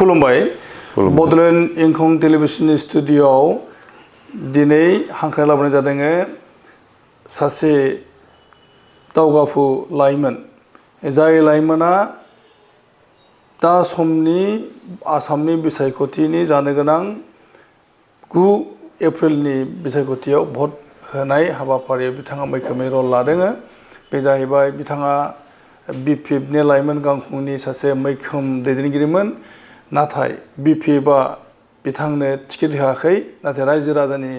खुलुमबाय बड'लेण्ड इंखं टेलिभिजननि स्टुडिय'आव दिनै हांख्राय लाबोनाय जादों सासे दावगाफु लाइमोन जाय लाइमोना दा समनि आसामनि बिसायख'थिनि जानो गोनां 9 एप्रिलनि बिसायख'थियाव भट होनाय हाबाफारियाव बिथाङा मैखोमै रल लादों। बे जाहैबाय बिथाङा बिपिएफनि लाइमोन गांखंनि सासे मैखोम दैदेनगिरिमोन। नाथाय बिपिएफआ बिथांनो टिकेट होआखै। नाथाय रायजो राजानि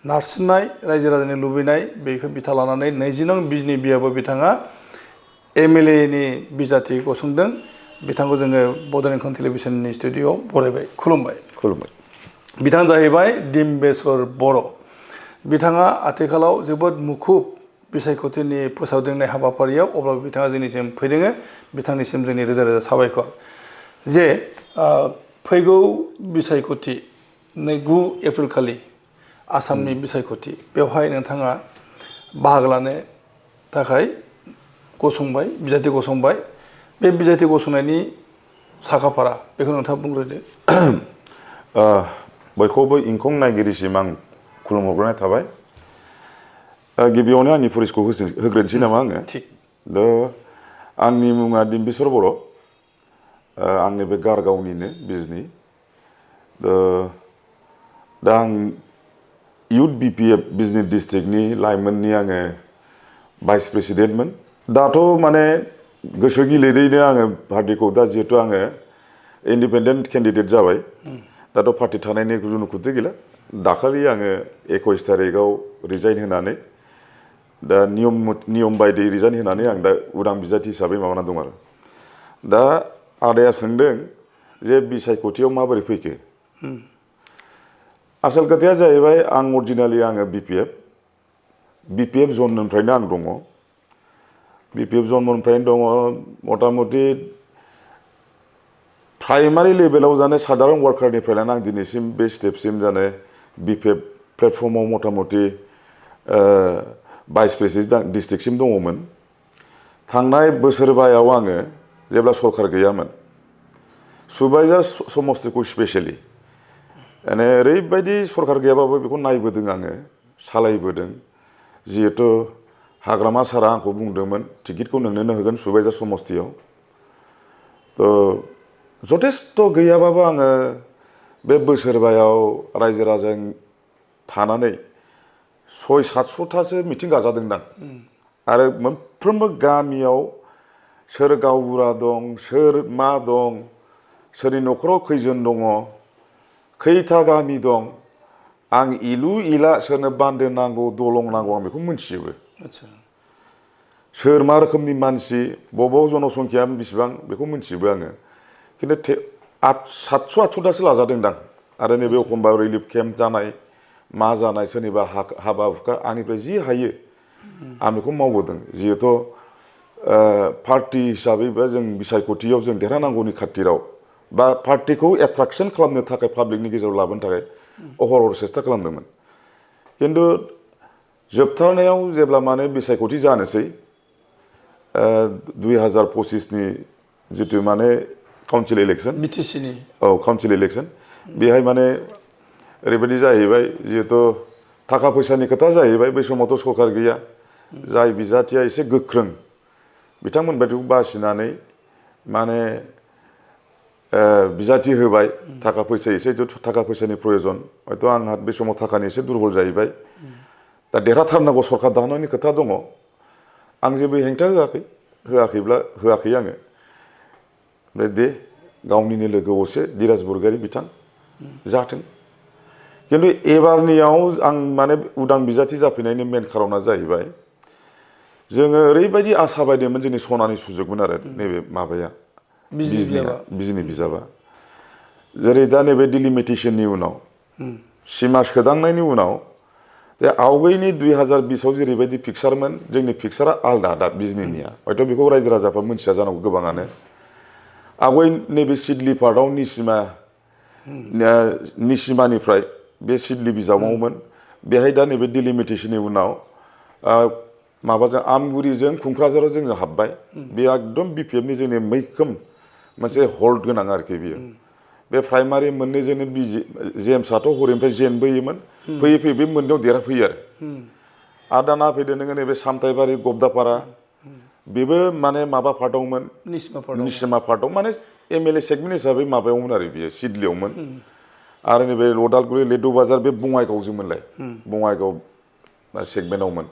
नारसिननाय रायजो राजानि लुबैनाय बेखौ बिथा लानानै 20 नं बिजनि बियाबाव बिथाङा एमएलए नि बिजाथि गसंदों। बिथांखौ जोङो बड'लेण्ड इंखं टेलिभिजननि स्टुडिय'आव बरायबाय। खुलुमबाय। बिथाङा जाहैबाय डिम्बेश्वर बर'। बिथाङा आथिखालाव जोबोद मुखुब बिसायख'थिनि फोसावदिंनाय हाबाफारियाव। अब्लाबो बिथाङा जोंनिसिम फैदों। बिथांनिसिम जोंनि रोजा रोजा साबायखर जे फैगौ बिसायख'थि 9 एप्रिल खालि आसामनि बिसायख'थि बेवहाय नोंथाङा बाहागो लानो थाखाय गसंबाय बिजाथि गसंबाय। बे बिजाथि गसंनायनि साखाफारा बेखौ नोंथाङा बुंग्रोदो। बयखौबो इंखं नायगिरिसिम आं खुलुमहरग्रोनाय थाबाय। गिबियावनो आंनि परिचयखौ होग्रोनोसै नामा आङो। दा आंनि मुङा डिम्बेश्वर बर'। आंनि बे गारगावनिनो बिजनि। दा आं इउथ बिपिएफ बिजनि डिस्ट्रिक्टनि लाइमोननि आङो भाइस प्रेसिडेन्टमोन। दाथ' माने गोसो गिलिरैनो आङो पार्टिखौ दा जिहेतु आङो इन्डिपेन्डेन्ट केन्डिडेट जाबाय। दाथ' पार्टि थानायनि खुनु खोथा गैला। दाखालि आङो 21 तारिखआव रिजाइन होनानै दा नियम बायदियै रिजाइन होनानै आं दा उदां बिजाथि हिसाबै माबाना दं आरो। दा आदाया सोंदों जे बिसायख'थियाव माबोरै फैखो। आसल खोथाया जाहैबाय आं अरिजिनेलि आङो बिपिएफ जननिफ्रायनो आं दङ। बिपिएफ जननिफ्रायनो दङ मथा मथि प्राइमारि लेभेलाव जाने साधारन वार्कारनिफ्राय लानानै आं दिनैसिम बे स्टेपसिम जाने बिपिएफ प्लेटफर्माव मथा मथि भाइस प्रेसिडेन्ट डिस्ट्रिक्टसिम दङमोन। थांनाय बोसोरबायाव आङो जेब्ला सरकार गैयामोन सुबाइजार समस्तिखौ स्पेसियेलि माने ओरैबायदि सरकार गैयाबाबो बेखौ नायबोदों आङो सालायबोदों। जिहेतु हाग्रामा सारा आंखौ बुंदोंमोन टिकेटखौ नोंनोनो होगोन सुबाइजार समस्तियाव। जथेस्थ' गैयाबाबो आङो बे बोसोरबायाव रायजो राजाजों थानानै 600-700थासो मिथिं गाजादोंदां। आरो मोनफ्रोमबो गामियाव सोर गावबुरा दं सोर मा दं सोरनि न'खराव खैजोन दङ खैथा गामि दं आं इलु इला सोरनो बान्दो नांगौ दलं नांगौ आं बेखौ मिथिजोबो। सोर मा रोखोमनि मानसि बबाव जनसंख्या बेसेबां बेखौ मिथिजोबो आङो। खिन्थु 700-800थासो लाजादोंदां। आरो नैबे एखम्बा रिलिफ केम्प जानाय मा जानाय सोरनिबा हाबा हुखा आंनिफ्राय जि हायो आं बेखौ मावबोदों। जिहेतु पार्टि हिसाबै बा जों बिसायख'थियाव जों देरहानांगौनि खाथिराव बा पार्टिखौ एट्राकसन खालामनो थाखाय पाब्लिकनि गेजेराव लाबोनो थाखाय अहर सेस्था खालामदोंमोन। खिन्थु जोबथारनायाव जेब्ला माने बिसायख'थि जानोसै 2025नि जितु माने काउन्सिल इलेक्सन बिटिसिनि काउन्सिल इलेक्सन बेहाय माने ओरैबायदि जाहैबाय जिहेतु थाखा फैसानि खोथा जाहैबाय। बै समावथ' सरकार गैया। जाय बिजाथिया एसे गोख्रों बिथांमोन बायदिखौ बासिनानै माने बिजाथि होबाय। थाखा फैसा एसे थाखा फैसानि प्रयजन हयथ' आंहा बे समाव थाखानि एसे दुरबल जाहैबाय। दा देरहाथारनांगौ सरकार दानायनि खोथा दङ। आं जेबो हेंथा होआखै आङो। ओमफ्राय दे गावनिनो लोगो असे धीराज बरगयारी बिथां जाथों। खिन्थु एबारनियाव आं माने उदां बिजाथि जाफैनायनि मेन खारना जाहैबाय जोङो ओरैबायदि आसा बायदोंमोन जोंनि सनानि सुजुगमोन आरो नैबे माबाया बिजनि बिजाबा। जेरै दा नैबे डिलिमिटेसननि उनाव सिमा सोदांनायनि उनाव जे आवगैनि 2020आव जेरैबायदि फिक्सारमोन जोंनि फिक्सारा आलदा दा बिजनिनिया हयथ' बेखौ रायजो राजाफ्रा मोनथिया जानांगौ गोबाङानो। आवगाय नैबे सिडली पार्टआव निसिमानिफ्राय बे सिडली बिजाबावमोन। बेहाय दा नैबे डिलिमिटेसननि उनाव माबाजों आमगुरिजों खुंख्राझाराव जोङो हाबबाय। बे एकदम बिपिएफनि जोंनि मैखोम मोनसे हल्ड गोनां आरोखि बियो बे प्राइमारि मोननैजोंनो जेम्सआथ' हरैनिफ्राय जेनबोयोमोन फैयै फैयै बे मोननैयाव देरहाफैयो आरो दाना फैदो नोङो नैबे सामथाइबारि गबदापारा बेबो माने माबा पार्टआवमोन निसिमा पार्टआव माने एमएलए सेगमेन्ट हिसाबै माबायावमोन आरो बियो सिडलियावमोन आरो नैबे उदालगुरि लेदु बाजार बे बङाइगावजोंमोनलाय बङाइगाव सेगमेन्टआवमोन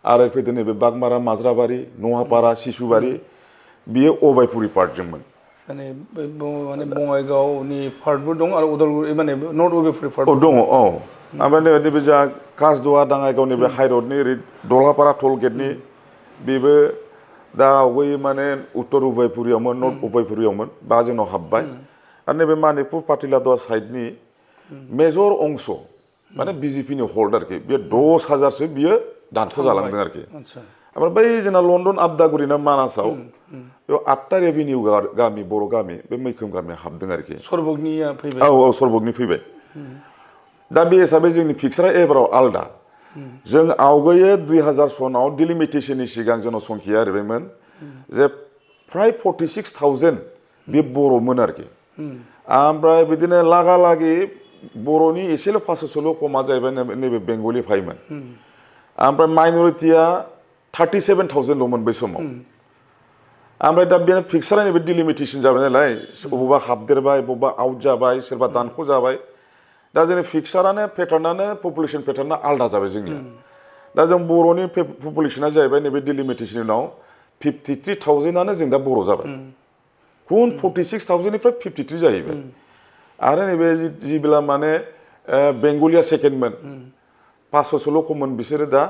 आरो फैदो नैबे बागमारा माज्राबारि नहापारा सिसुबारि बियो अबायपुरि पार्टजोंमोन माने बङाइगावनि पार्टबो दं आरो उदालगुरि माने नर्थ अबेपुरि पार्ट दङ ओमफ्राय नैबे जा काजदवा दाङाइगाव नैबे हाइरडनि ओरै दलहापारा टल गेटनि बेबो दा आवगाय माने उत्तर उबायपुरियावमोन नर्थ उबायपुरियावमोन बा जोंनाव हाबबाय आरो नैबे मानिपुर पाटिलादवा साइडनि मेजर अंश माने बिजेपिनि हल्ड आरोखि बे 10,000सो बियो दानख' जालांदों आरोखि ओमफ्राय बै जोंना लन्डन आबदागुरि ना मानासाव बेयाव 8टा रेभिनिउ गामि बर' गामि बे मैखोम गामिया हाबदों आरोखि सरबगनिया फैबाय औ सरबगनि फैबाय दा बे हिसाबै जोंनि फिक्सारा एबाराव आलदा जों आवगायो 2000 सनाव डिलिमिटेसननि सिगां जोंनाव संखिया ओरैबायमोन जे फ्राय 46,000 बे बर'मोन आरोखि ओमफ्राय बिदिनो लागा लागि बर'नि एसेल' फासस'ल' खमा जाहैबाय नैबे बेंगलि फायोमोन ओमफ्राय माइनरिटिया 37,000ल'मोन बै समाव ओमफ्राय दा बे फिक्सारा नैबे डिलिमिटेसन जाबाय नालाय बबेबा हाबदेरबाय बबेबा आउट जाबाय सोरबा दानख' जाबाय दा जोंनि फिक्सारानो पेटार्नानो पपुलेसन पेटार्ना आलदा जाबाय जोंनिया दा जों बर'नि पपुलेसना जाहैबाय नैबे डिलिमिटेसननि उनाव 53,000आनो जों दा बर' जाबाय गुबुन 46,000निफ्राय 53 जाहैबाय आरो नैबे जिबिला माने बेंगलिया सेकेन्डमोन 500ल' खममोन बिसोरो दा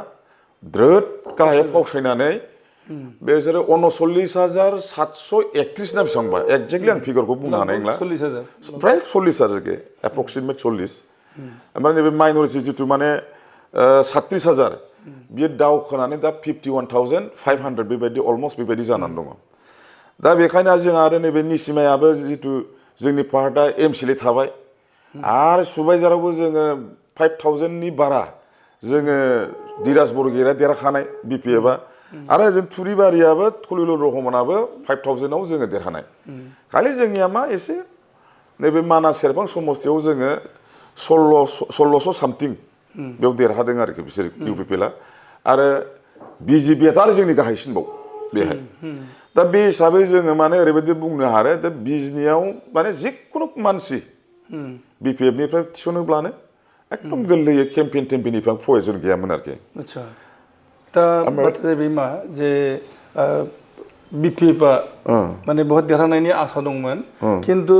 द्रोद गाहायाव फावसायनानै बिसोरो 39,731 ना बेसेबांबा एक्जेक्टलि आं फिगारखौ बुंनो हानाय नंला फ्राय 40,000 एप्रक्सिमेट 40 ओमफ्राय नैबे माइनरिटि जिथु माने 37,000 बियो दावखोनानै दा 51,500 बेबायदि अलमस्ट बेबायदि जानानै दङ दा बेखायनो जों आरो नैबे निसिमायाबो जिथु जोंनि पार्टआ एमसिएलए थाबाय आरो सुबाइजारावबो जोङो 5,000नि बारा जोङो धीराज बरगयारिया देरहाखानाय बिपिएफआ आरो जों थुरिबारियाबो खलिलुर रहमानाबो 5,000आव जोङो देरहानाय खालि जोंनिया मा एसे नैबे मानास सेरफां समस्तियाव जोङो 1600 सामथिं बेयाव देरहादों आरोखि बिसोर इउपिपिएलआ आरो बिजेपिया आरो जोंनि गाहायसिनबाव बेहाय दा बे हिसाबै जोङो माने ओरैबायदि बुंनो हायो दा बिजनियाव माने जिखुनु मानसि बिपिएफनिफ्राय थिसनोब्लानो एकदम गोरलैयै केम्पेइन टेम्पेइननिफ्राय प्रयजन गैयामोन आरोखि आच्छा दा बाथ्राया बे मा जे बिपिएफआ माने बहुत देरहानायनि आसा दंमोन खिन्थु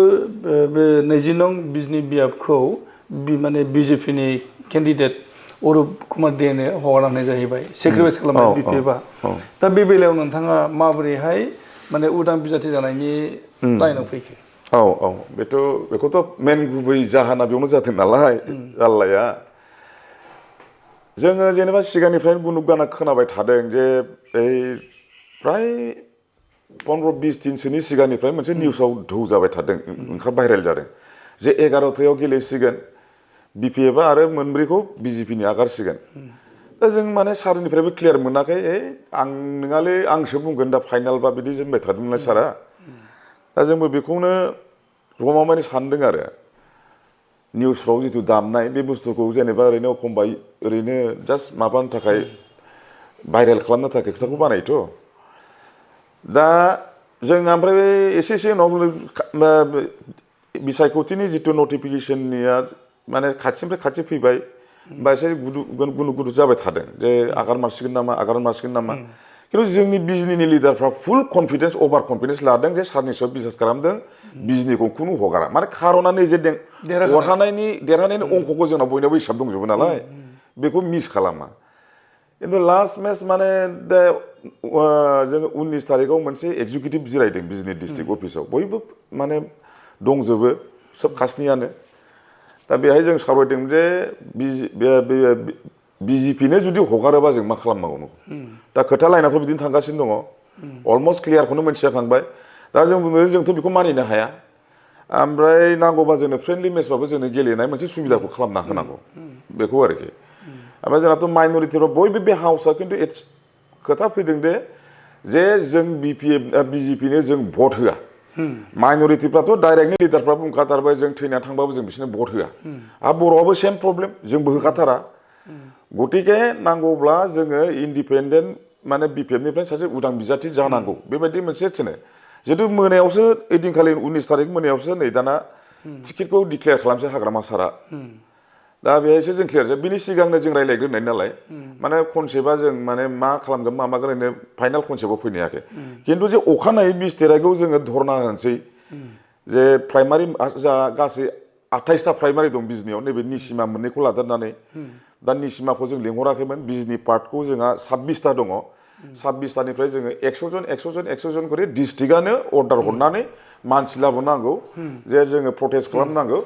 बे 20 नं बिजनि बियाबखौ माने बिजेपिनि केन्डिडेट अरुप कुमार देनो हगारना होनाय जाहैबाय सेक्रिफाइस खालामबाय बिपिएफआ दा बे बेलायाव नोंथाङा माबोरैहाय माने उदां बिजाथि जानायनि लाइनाव फैखो बेखौथ' मेन गुबै जाहोना बेयावनो जादों नालाय जाल्लाया जोङो जेनेबा सिगांनिफ्रायनो गुनुब गाना खोनाबाय थादों जे प्राय 15-20 दिनसोनि सिगांनिफ्राय मोनसे निउसाव धौ जाबाय थादों ओंखार भाइरेल जादों जे 11थायाव गेलेसिगोन बिपिएफआ आरो मोनब्रैखौ बिजेपिनि आगारसिगोन दा जों माने सारनिफ्रायबो क्लियार मोनाखै आं नङालै आंसो बुंगोन दा फाइनाल बा बिदि जोंबाय थादोंमोन सारा दा जोंबो बेखौनो गमामानि सानदों आरो निउसफ्राव जिथु दामनाय बे बुस्थुखौ जेनेबा ओरैनो एखमबा ओरैनो जास्ट माबानो थाखाय भाइरेल खालामनो थाखाय खोथाखौ बानायोथ' दा जों ओमफ्राय एसे उनाव बिसायख'थिनि जिथु नटिफिकेसननिया माने खाथिनिफ्राय खाथि फैबाय बा एसे गुनु गुदु जाबाय थादों जे आगार मारसिगोन नामा खिन्थु जोंनि बिजनिनि लिडारफ्रा फुल कनफिडेन्स अभार कनफिडेन्स लादों जे सारनि सायाव बिसास खालामदों बिजनिखौ खुनु हगारा माने खार'ना नैजे देरहानायनि अंकखौ जोंनाव बयनावबो हिसाब दंजोबो नालाय बेखौ मिस खालामा खिन्थु लास्ट मेच माने दा जोङो 19 तारिखआव मोनसे एक्जिकिउटिभ जिरायदों बिजनि डिस्ट्रिक्ट अफिसाव बयबो माने दंजोबो सोब कास्टनियानो दा बेहाय जों सावरायदों जे बिजेपिनो जुदि हगारोबा जों मा खालामनांगौ दा खोथा लाइनाथ' बिदिनो थांगासिनो दङ अलमस्ट क्लियारखौनो मोनथियाखांबाय दा जों बुङो जोंथ' बेखौ मानिनो हाया ओमफ्राय नांगौबा जोंनो फ्रेन्डलि मेचबाबो जोंनो गेलेनाय मोनसे सुबिदाखौ खालामना होनांगौ बेखौ आरोखि ओमफ्राय जोंनाथ' माइनरिटिफ्राव बयबो बे हाउसआ खिन्थु खोथा फैदों जे जों बिजेपिनो जों भट होआ माइन'रिटिफ्राथ' डाइरेक्टलि लिडारफ्रा बुंखाथारबाय जों थैना थांबाबो जों बिसोरनो भट होआ आरो बर'आबो सेम प्रब्लेम जोंबो होखाथारा गतिके नांगौब्ला जोङो इन्डिपेन्डेन्ट माने बिपिएफनिफ्राय सासे उदां बिजाथि जानांगौ बेबायदि मोनसे थिनो जितु मोनायावसो ओइदिनखालि 19 तारिख मोनायावसो नै दाना टिकेटखौ डिक्लेयार खालामसै हाग्रामा सारा दा बेहायसो जों क्लियार बिनि सिगांनो जों रायलायग्रोनाय नालाय माने कनसेप्टआ जों माने मा खालामगोन मा मागोन ओरैनो फाइनाल कनसेप्टआव फैनो हायाखै खिन्थु जे अखानायै 20 तारिखआव जोङो धरना होनोसै जे प्राइमारि जा गासै 28टा प्राइमारि दं बिजनियाव नैबे निसिमा मोननैखौ लादेरनानै दा निसिमाखौ जों लिंहराखैमोन बिजनि पार्टखौ जोंहा 26टा दङ 26टानिफ्राय जोङो 100 जन करि डिस्ट्रिक्टआनो अर्डार हरनानै मानसि लाबोनांगौ जे जोङो प्रटेस्ट खालामनांगौ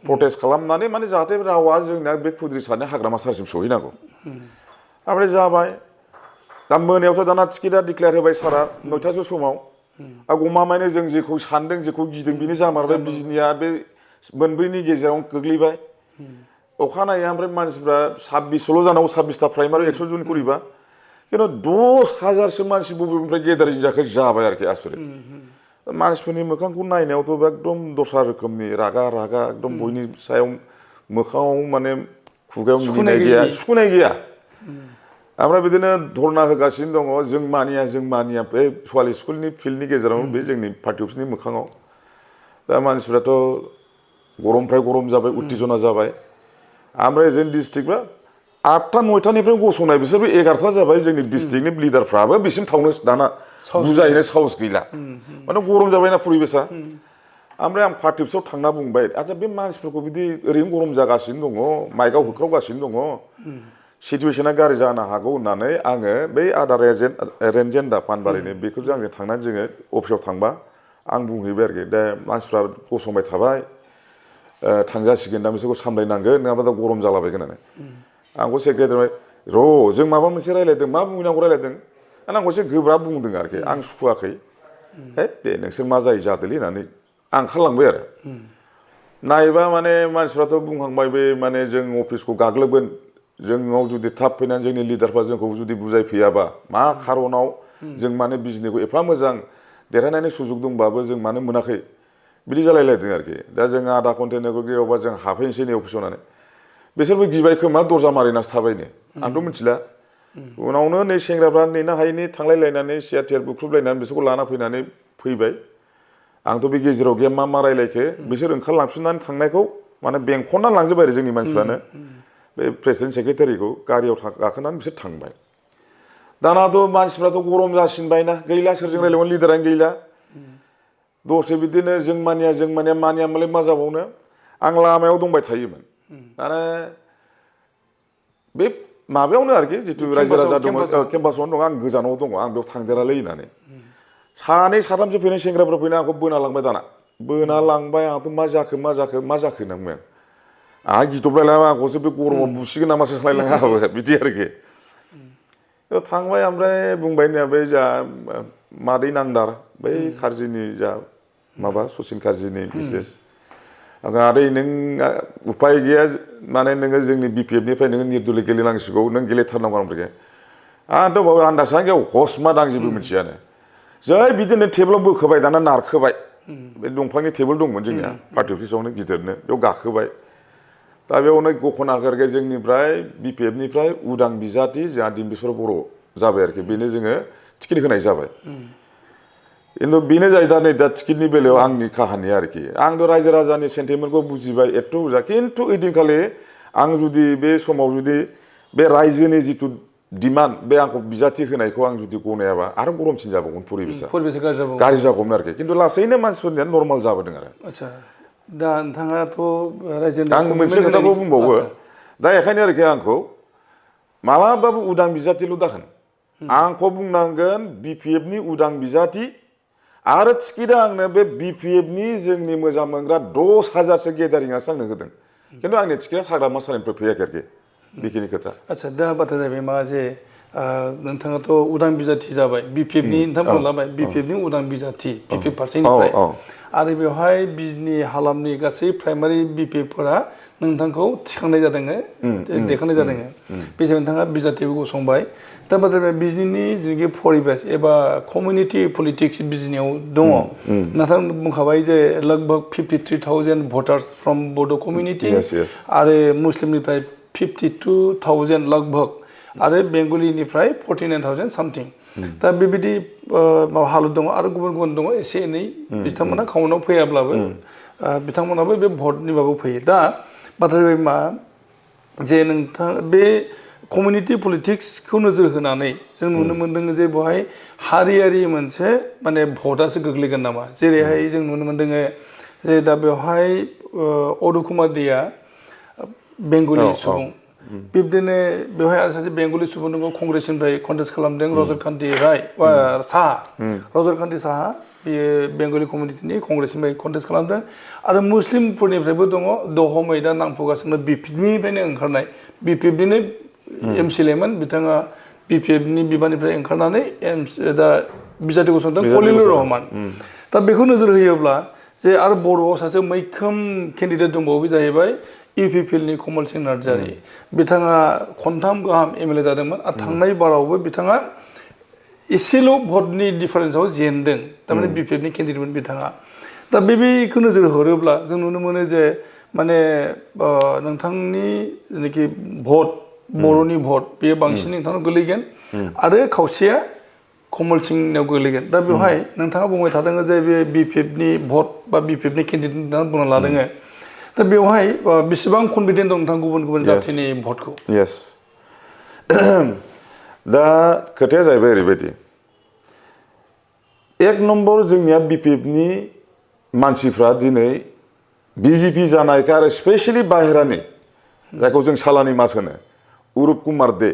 प्रटेस्ट खालामनानै माने जाहाथे रावा जोंना बे खुद्रि सारनाय हाग्रामा सारसिम सहैनांगौ ओमफ्राय जाबाय दा मोनायावथ' दाना टिकेटआ डिक्लेयार होबाय सारा 9टासो समाव गमामायनो जों जेखौ सानदों जेखौ गिदों बेनो जामारबाय बिजनिया बे मोनब्रैनि गेजेराव गोग्लैबाय अखानायै ओमफ्राय मानसिफ्रा 26ल' जानांगौ 26टा प्राइमारि 100 जन करिबा खिन्थु 10,000सो मानसि बबेनिफ्राय गेदारिं जाखो जाबाय आरोखि आसरित मानसिफोरनि मोखांखौ नायनायावथ' एकदम दस्रा रोखोमनि रागा एकदम बयनि सायाव मोखाङाव माने खुगायाव मिनिनाय गैया सुखुनाय गैया ओमफ्राय बिदिनो धरना होगासिनो दङ जों मानिया बे सवालि स्कुलनि फिल्डनि गेजेराव बे जोंनि पार्टि अफिसनि मोखाङाव दा मानसिफ्राथ' गरमनिफ्राय गरम जाबाय उत्तेजना जाबाय ओमफ्राय जों डिस्ट्रिक्टआ 8टा 9टानिफ्राय गसंनाय बिसोरबो 11टा जाबाय जोंनि डिस्ट्रिक्टनि लिडारफ्राबो बिसिम थावनो दाना बुजायनो साहस गैला माने गरम जाबायना परिबेसा ओमफ्राय आं पार्टि अफिसाव थांना बुंबाय आच्छा बे मानसिफोरखौ बिदि ओरैनो गरम जागासिनो दङ माइकआव होख्रावगासिनो दङ सिचुवेसना गाज्रि जानो हागौ होननानै आङो बै आदार रेन्जेन्डा पानबारिनि बेखौजों आङो थांनानै जोङो अफिसाव थांबा आं बुंहैबाय आरोखि दा मानसिफ्रा गसंबाय थाबाय थांजासिगोन दा बिसोरखौ सामलायनांगोन नङाबा दा गरम जालाबायगोन होननानै आंखौ सेक्रेटारि र' जों माबा मोनसे रायलायदों मा बुंनांगौ रायलायदों आंखौ एसे गोब्राब बुंदों आरोखि आं सुखुवाखै हे दे नोंसोर मा जायो जादोलै होननानै आं ओंखारलांबाय आरो नायबा माने मानसिफ्राथ' बुंहांबाय बे माने जों अफिसखौ गाग्लोबगोन जोंनाव जुदि थाब फैनानै जोंनि लिडारफ्रा जोंखौ जुदि बुजायफैयाबा मा खारनाव जों माने बिजनेखौ एफा मोजां देरहानायनि सुजुग दंबाबो जों मानो मोनाखै बिदि जालायलायदों आरोखि दा जों आधा घन्टानिखौ गेजेरावबा जों हाबफैनोसै नै अफिसाव होननानै बिसोरबो गिबाय खोमा दरजा मारिनासो थाबायनो आंथ' मिथिला उनावनो नै सेंग्राफ्रा नेनो हायैनि थांलायलायनानै सियार थियार बुख्रुबलायनानै बिसोरखौ लाना फैनानै फैबाय आंथ' बे गेजेराव गैया मा रायलायखो बिसोर ओंखारलांफिननानै थांनायखौ माने बेंखनना लांजोबबाय आरो जोंनि मानसिफ्रानो बे प्रेसिडेन्ट सेक्रेटारिखौ गारियाव गाखोनानै बिसोर थांबाय दानाथ' मानसिफ्राथ' गरम जासिनबायना गैला सोरजों रायलायगोन लिडारानो गैला दसे बिदिनो जों मानियाबालाय मा जाबावनो आं लामायाव दंबाय थायोमोन दाना बे माबायावनो आरोखि जितु रायजो राजा दङ केम्पासावनो दङ आं गोजानाव दङ आं बेयाव थांदेरालै होननानै सानै साथामसो फैनाय सेंग्राफोर फैनानै आंखौ बोना लांबाय दाना बोना लांबाय आंथ' मा जाखो होनना बुंबाय आंहा गिदबलायला आंखौसो बे गरमाव बुसिगोन नामासो सानलायलाङाबो बिदि आरोखि थांबाय ओमफ्राय बुंबाय होननाया बै जा मादै नांदार बै कार्जिनि जा माबा सचिन कार्जिनि मिसेस आदै नों उपाय गैया माने नोङो जोंनि बिपिएफनिफ्राय नोङो निर्दलीय गेलेनांसिगौ नों गेलेथारनांगौ आमफ्राय आंथ' बाबा आन्दासानो गैया हस मा दां जेबो मिथियानो जै बिदिनो टेबोलाव बोखोबाय दाना नारखोबाय बे दंफांनि टेबोल दंमोन जोंनिया पार्टि अफिसावनो गिदिरनो बेयाव गाखोबाय दा बेयावनो गखना होरगे जोंनिफ्राय बिपिएफनिफ्राय उदां बिजाथि जोंहा डिम्बिस्वर बर' जाबाय आरोखि बेनो जोङो टिकेट होनाय जाबाय खिन्थु बेनो जायो दा नै दा टिकेटनि बेलायाव आंनि काहानिया आरोखि आंथ' रायजो राजानि सेन्टिमेन्टखौ बुजिबाय एथ' बुरजा खिन्थु ओइदिनखालि आं जुदि बे समाव जुदि बे रायजोनि जिथु डिमान्ड बे आंखौ बिजाथि होनायखौ आं जुदि गनायाबा आरो गरमसिन जाबावगोन परिबेसा गाज्रि जागौमोन आरोखि खिन्थु लासैनो मानसिफोरनिया नर्माल जाबोदों आरो आच्छा दा नोंथाङाथ' रायजोनि आं मोनसे खोथाखौ बुंबावो दा बेखायनो आरोखि आंखौ मालाबाबो उदां बिजाथिल' दाहोन आंखौ बुंनांगोन बिपिएफनि उदां बिजाथि आरो टिकेटआ आंनो बे बिपिएफनि जोंनि मोजां मोनग्रा 10,000सो गेदारिंआसो आंनो होदों खिन्थु आंनि टिकेटआ हाग्रामा सारनिफ्राय फैयाखै आरोखि बेखिनि खोथा आच्छा दा बाथ्रा जाहैबाय मा जे नोंथाङाथ' उदां बिजाथि जाबाय BPFनि नोंथां बुंलाबाय BPFनि उदां बिजाथि BPF फारसेनिफ्राय आरो बेवहाय बिजनि हालामनि गासै प्राइमारि BPFफोरा नोंथांखौ थिखांनाय जादों देखायनाय जादों बेजों नोंथाङा बिजाथिबो गसंबाय दा बाथ्राया बिजनिनि जिनोखि परिबेस एबा कमिउनिटि पलिटिक्स बिजनियाव दङ नोंथां बुंखाबाय जे लगभग 53,000 भटार्स फ्रम बड' कमिउनिटि आरो मुस्लिमनिफ्राय 52,000 लगभग आरो बेंगलिनिफ्राय 49,000 सामथिं दा बेबायदि हालोद दङ आरो गुबुन गुबुन दङ एसे एनै बिथांमोना काउन्टआव फैयाब्लाबो बिथांमोनाबो बे भटनि माबायाव फैयो दा बाथ्राया मा जे नोंथां बे कमिउनिटि पलिटिक्सखौ नोजोर होनानै जों नुनो मोन्दों जे बेवहाय हारियारि मोनसे माने भटआसो गोग्लैगोन नामा जेरैहाय जों नुनो मोन्दों जे दा बेवहाय अरुण कुमार देआ बेंगलि सुबुं बिब्दिनो बेवहाय आरो सासे बेंगलि सुबुं दङ कंग्रेसनिफ्राय कन्टेस्ट खालामदों रजरकान्ति राय साहा रजरकान्ति साहा बियो बेंगलि कमिउनिटिनि कंग्रेसनिफ्राय कन्टेस्ट खालामदों आरो मुस्लिमफोरनिफ्रायबो दङ दहमै दा नांफुगासिनो BPFनिफ्रायनो ओंखारनाय BPFनिनो MCLAमोन बिथाङा BPFनि बिबाननिफ्राय ओंखारनानै दा बिजाथि गसंदों खलिलुर रहमान दा बेखौ नोजोर होयोब्ला जे आरो बर'आव सासे मैखोम केन्डिडेट दंबावो जाहैबाय UPPLनि कमल सिंह नार्जारी बिथाङा खनथाम गाहाम MLA जादोंमोन आरो थांनाय बारावबो बिथाङा एसेल' भटनि डिफारेन्सआव जेनदों थारमाने BPFनि केन्डिडेटमोन बिथाङा दा बेखौ नोजोर हरोब्ला जों नुनो मोनो जे माने नोंथांनि जेनाखि भट बर'नि भट बेयो बांसिन नोंथांनाव गोलैगोन आरो खावसेया कमल सिंहनाव गोलैगोन दा बेवहाय नोंथाङा बुंबाय थादों जे बे BPFनि भट बा BPFनि केन्डिडेट नोंथाङा बुंना लादों दा बेवहाय बेसेबां कनफिडेन्ट दं नोंथां गुबुन गुबुन जाथिनि भटखौ दा खोथाया जाहैबाय ओरैबायदि एक नम्बर जोंनिया BPFनि मानसिफ्रा दिनै BJP जानायखाय आरो स्पेशेलि बाहेरानि जायखौ जों सालानि मास होनो उरुप कुमार दे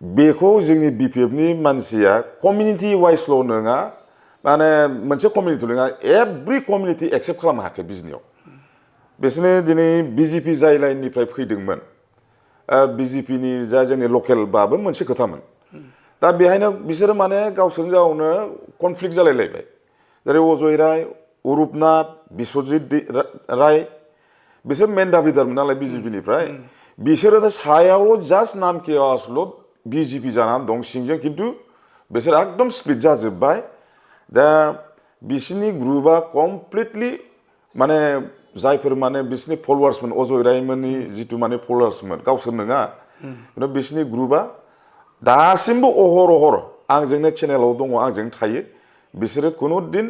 बेखौ जोंनि BPFनि मानसिया कमिउनिटि वाइसल' नङा माने मोनसे कमिउनिटिल' नङा एभ्रि कमिउनिटि एक्सेप्ट खालामनो हायाखै बिजनियाव बिसोरनो दिनै BJP जाय लाइननिफ्राय फैदोंमोन BJPनि जा जोंनि लकेलबाबो मोनसे खोथामोन दा बेहायनो बिसोरो माने गावसोरजों गावनो कनफ्लिक्ट जालायलायबाय जेरै अजय राय उरुपनाथ बिश्वजित राय बिसोर मेन दाबिदारमोन नालाय BJPनिफ्राय बिसोरो दा सायावल' जास्ट नाम केवासल' BJP जानानै दं सिंजों खिन्थु बिसोर एकदम स्प्लिट जाजोब्बाय दा बिसोरनि ग्रुपआ कमप्लिटलि माने जायफोर माने बिसोरनि फलोवार्समोन अजय रायमोननि जितु माने फलोवार्समोन गावसोर नङा खिन्थु बिसोरनि ग्रुपआ दासिमबो अहर आंजोंनो चेनेलाव दङ आंजों थायो बिसोरो खुनु दिन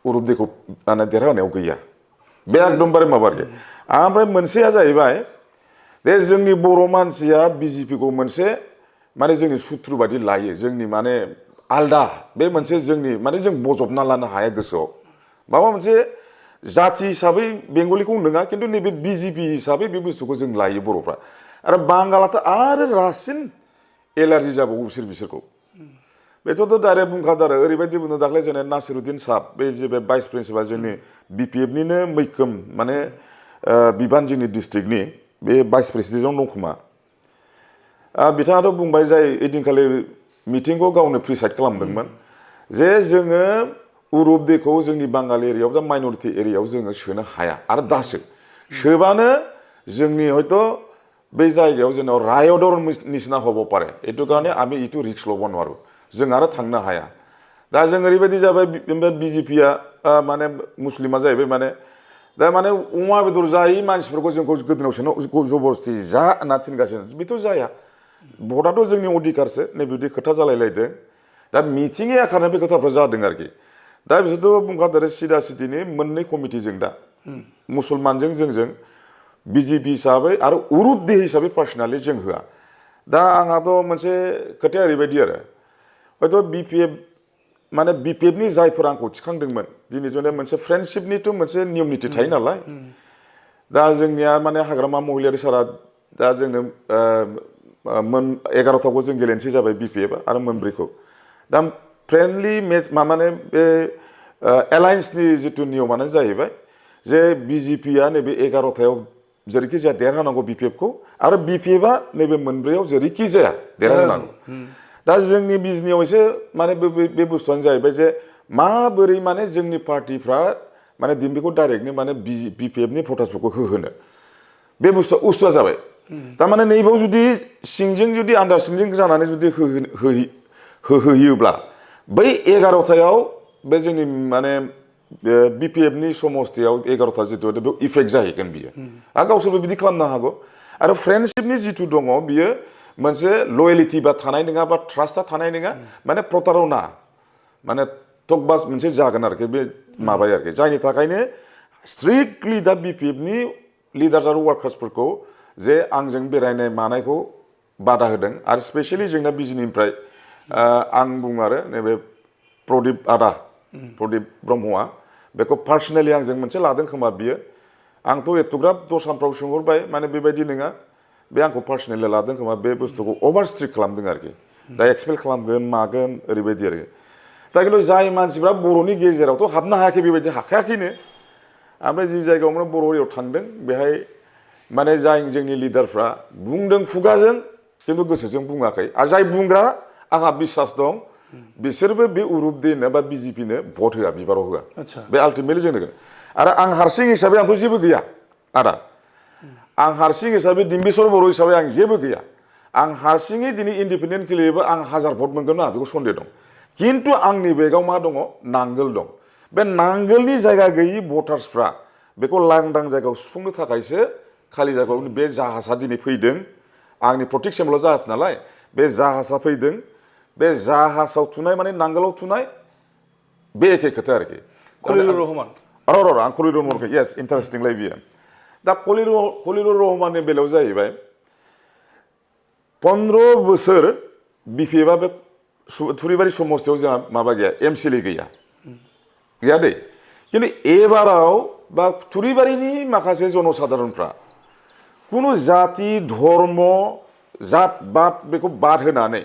उरुप देखौ माने देरहानायाव गैया बे एकदमबारे माबा आरोखि ओमफ्राय मोनसेया जाहैबाय दे जोंनि बर' मानसिया BJPखौ मोनसे माने जोंनि सुथ्रु बादि लायो जोंनि माने आलदा बे मोनसे जोंनि माने जों बजबना लानो हाया गोसोआव माबा मोनसे जाथि हिसाबै बेंगलिखौ नङा खिन्थु नैबे BJP हिसाबै बे बुस्थुखौ जों लायो बर'फ्रा आरो बांगालाथ' आरो रासिन एलार्जि जाबावो बिसोरखौ बेथ' डाइरेक्ट बुंखादों आरो ओरैबायदि बुंदों दाख्लै जोंना नासिरुद्दिन साहब बे जे बे भाइस प्रिन्सिपाल जोंनि BPFनिनो मैखोम माने बिबान जोंनि डिस्ट्रिक्टनि बे भाइस प्रेसिडेन्टआव दं खोमा बिथाङाथ' बुंबाय जाय ओइदिनखालि मिटिंखौ गावनो प्रिसाइड खालामदोंमोन जे जोङो उरुप देखौ जोंनि बांगाल एरियायाव दा माइनरिटि एरियायाव जोङो सोनो हाया आरो दासो सोबानो जोंनि हयथ' बे जायगायाव जोंनाव रायदर निसिना हब पारे एटु कारणे आमी इटु रिक्स ल'ब नोवारो जों आरो थांनो हाया दा जों ओरैबायदि जाबाय BJPया माने मुस्लिमा जाहैबाय माने दा माने अमा बेदर जायै मानसिफोरखौ जोंखौ गोदोनायाव सोनो जबरदस्ति जा होनना थिनगासिनो बेथ' जाया भटआथ' जोंनि अधिकारसो नैबेदि खोथा जालायलायदों दा मिथिंनि आखारनो बे खोथाफ्रा जादों आरोखि दा बिसोरथ' बुंखादों सिदा सिदिनि मोननै कमिटिजों दा मुसलमानजों जोंजों BJP हिसाबै आरो उरुप दे हिसाबै पार्सनेलि जों होआ दा आंहाथ' मोनसे खोथाया ओरैबायदि आरो हयथ' माने BPFनि जायफोर आंखौ थिखांदोंमोन दिनै जोंना मोनसे फ्रेन्डशिपनिथ' मोनसे नियम निथि थायो नालाय दा जोंनिया माने हाग्रामा महिलारि सारा दा जोंनो 11थाखौ जों गेलेनोसै जाबाय BPFआ आरो मोनब्रैखौ दा फ्रेन्डलि मेच माने बे एलायन्सनि जितु नियमानो जाहैबाय जे BJPया नैबे 11थायाव जेरैखि जाया देरहानांगौ बिपिएफखौ आरो बिपिएफआ नैबे मोनब्रैयाव जेरैखि जाया देरहानांगौ दा जोंनि बिजनियाव एसे माने बे बुस्थुआनो जाहैबाय जे माबोरै माने जोंनि पार्टिफ्रा माने दिम्बिखौ डाइरेक्टनो माने बिपिएफनि भटार्सफोरखौ होहोनो बे बुस्थुआ जाबाय थारमाने नैबाव जुदि सिंजों जुदि आन्डारस्टेन्डिं जानानै जुदि होहोयोब्ला बै 11थायाव बे जोंनि माने बिपिएफनि समस्थियाव 11था जितु बेयाव इफेक्ट जाहैगोन बियो आरो गावसोरबो बिदि खालामनो हागौ आरो फ्रेन्डशिपनि जितु दङ बियो मोनसे लयेलिटि बा थानाय नङा बा ट्रास्टआ थानाय नङा माने प्रतारना माने टकबाज मोनसे जागोन आरोखि बे माबाया आरोखि जायनि थाखायनो स्ट्रिक्टलि दा बिपिएफनि लिडार्स आरो वार्कार्सफोरखौ जे आंजों बेरायनाय मानायखौ बादा होदों आरो स्पेसियलि जोंना बिजिनिफ्राय आं बुङो आरो नैबे प्रदीप ब्रह्मआ बेखौ पार्सनेलि आंजों मोनसे लादों खोमा बियो आंथ' एथ'ग्राब दस्राफ्राव सोंहरबाय माने बेबायदि नङा बे आंखौ पार्सनेलि लादों खोमा बे बुस्थुखौ अभार स्ट्रिक्ट खालामदों आरोखि दा एक्सपेक्ट खालामगोन मागोन ओरैबायदि आरो दा खिन्थु जाय मानसिफ्रा बर'नि गेजेरावथ' हाबनो हायाखै बेबायदि हाखायाखैनो ओमफ्राय जि जायगायाव माने बर' एरियाव थांदों बेहाय माने जाय जोंनि लिडारफ्रा बुंदों खुगाजों खिन्थु गोसोजों बुङाखै आरो जाय बुंग्रा आंहा बिसास दं बिसोरबो बे उरुपदेनो बा बिजेपिनो भट होआ बिबाराव होआ बे आल्टिमेटलि जों होगोन आरो आं हारसिं हिसाबै आंथ' जेबो गैया आदा आं हारसिं हिसाबै दिम्बिस्वर बर' हिसाबै आं जेबो गैया आं हारसिङै दिनै इन्डिपेन्डेन्ट गेलेयोबा आं 1000 भट मोनगोन ना बेखौ सन्देह दं खिन्थु आंनि बेगाव मा दङ नांगोल दं बे नांगोलनि जायगा गैयि भटार्सफ्रा बेखौ लांदां जायगायाव सुफुंनो थाखायसो खालि जायगायाव बे जाहाजा दिनै फैदों आंनि प्रटेक्सनल' जाहाज नालाय बे जाहाजा फैदों बे जाहाजाव थुनाय माने नांगोलाव थुनाय बे एखे खोथा आरोखि खलिलुर रहमान आं खलिलुर रहमानखौ येस इन्टारेस्टिंलाय बियो दा खलिलुर रहमाननि बेलायाव जाहैबाय 15 बोसोर बिपिएफआ बे थुरिबारि समस्थियाव जोंहा माबा गैया एमसिएलए गैया दै खिन्थु एबाराव बा थुरिबारिनि माखासे जनसाधारनफ्रा कुनु जाति धर्म जात बाद बेखौ बाद होनानै